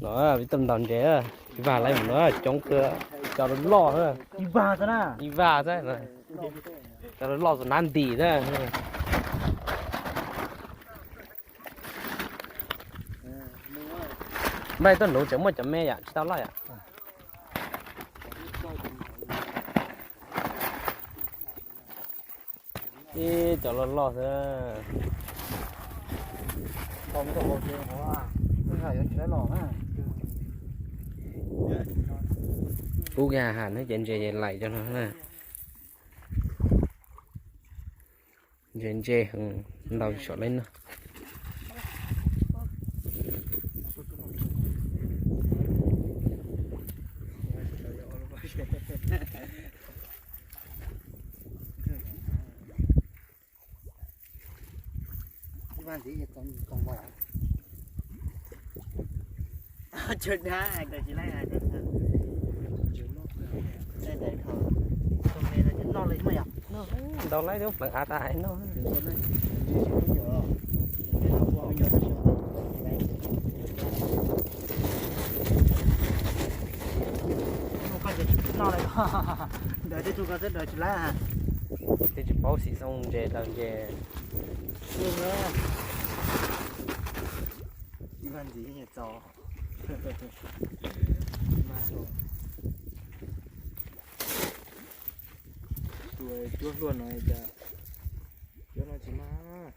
No, peb tuaj ntaus ntses, ib vag lawm no coob kawg, cov loj loj, ib vag xwb, cov loj loj tus nab ntim xwb. Npaj tuaj nuv tseem muaj cov me yom, tsis tau loj yom. Ib cov loj loj xwb. Pub kiag has neb cov ntses ces laim cov no na. Ntse ntse heev, ntau saum lawm no. Ntau laib lub pleev av tas hais no. Twb tsis paub xim xoo ntses daws ntses. Ib ntxiv txaus. Tus cuab hluas no cas cuab no tsis mag.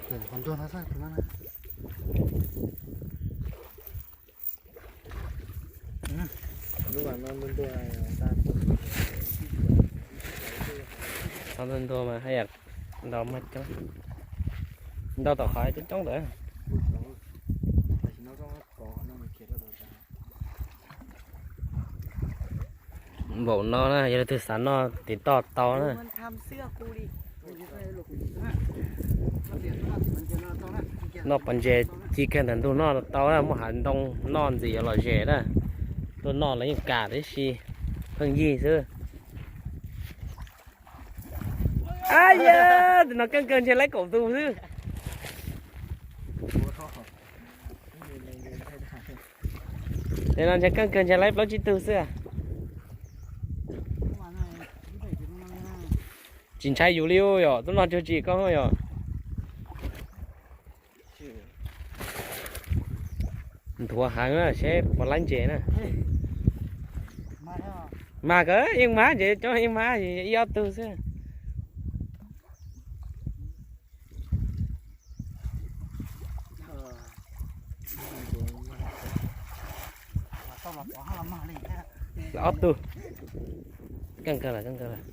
Qhov ntsuag no xwb. Lub vas no ntuag ntuag, txhob ntuag ntuag mas haj yam ntaus mag coob. Ntaus tom qhov coob coob ntawd. Npaum no na, yog leej twg xav noj tiv toj tau na. Noj pas ntses ci kawg ntawm ntug noj tau na, muaj hav ntoo noj ntxiv yuav lom zem na. Tuaj noj los yeej kam tib si, pheej yig xwb. Ab yam, tus no keej kawg ntshe laib kaum tus xwb. Tus no ntshe keej kawg ntshe laib plaub tsib tug xwb. Tsis ntshai yus li yom, tuaj noj tsuag tsi koj yom. Nthuav heev na, seb puas laib ntses na. Mag kawg, yeej mag ntses coob, yeej mag ib ob tug xwb. Los ob tug. Keej kawg lawm, keej kawg lawm.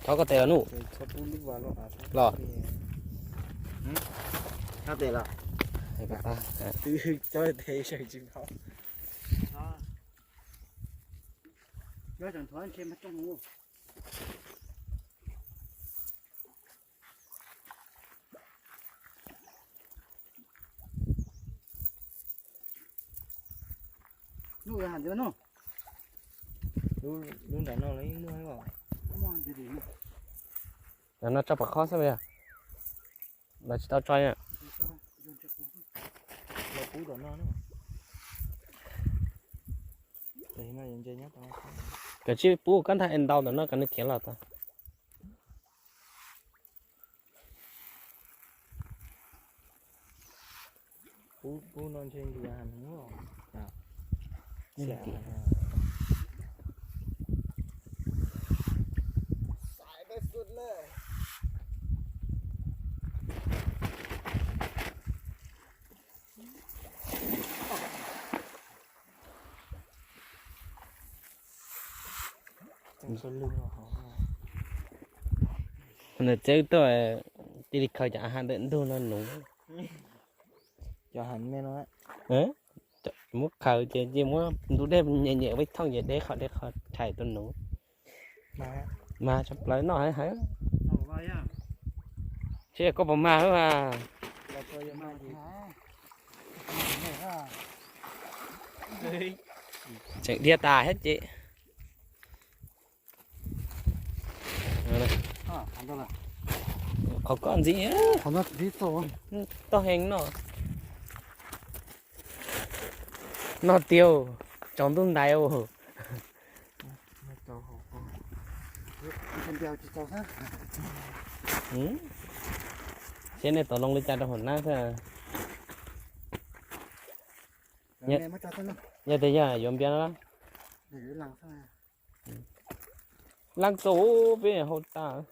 Thov koj tes los nub. Los. Lub nram no los yeej muaj os. Nram no tso pom qhov xwb mas yog. Los tsis tau tso. Los pub tom no. Kawm tsij pub koj ntag es ntau ntawm no kom nws khiav los tau. Pub no ntshe ntiav heev. Ntawm txeeb tuaj, cia li khaws cov a ha ntawm ntug no nuv. Cov ha me no muab khaws ces cia muab ntug dej nyem nyem ua ib thooj ces deb qhov deb qhov tshais tuaj nuv. Mag tshaj plaws noj heev heev. Seb koj puas mag lawm mas. Tseem dhia tas thiab ces. Qhov koj ntxiv, toj heev no. Noj tiag, tsaus ntuj ntais. Seb nej tom loo li cas rau hauv nab xwb. Yog tias yog yuav npias no, leej txaus peb hau tas.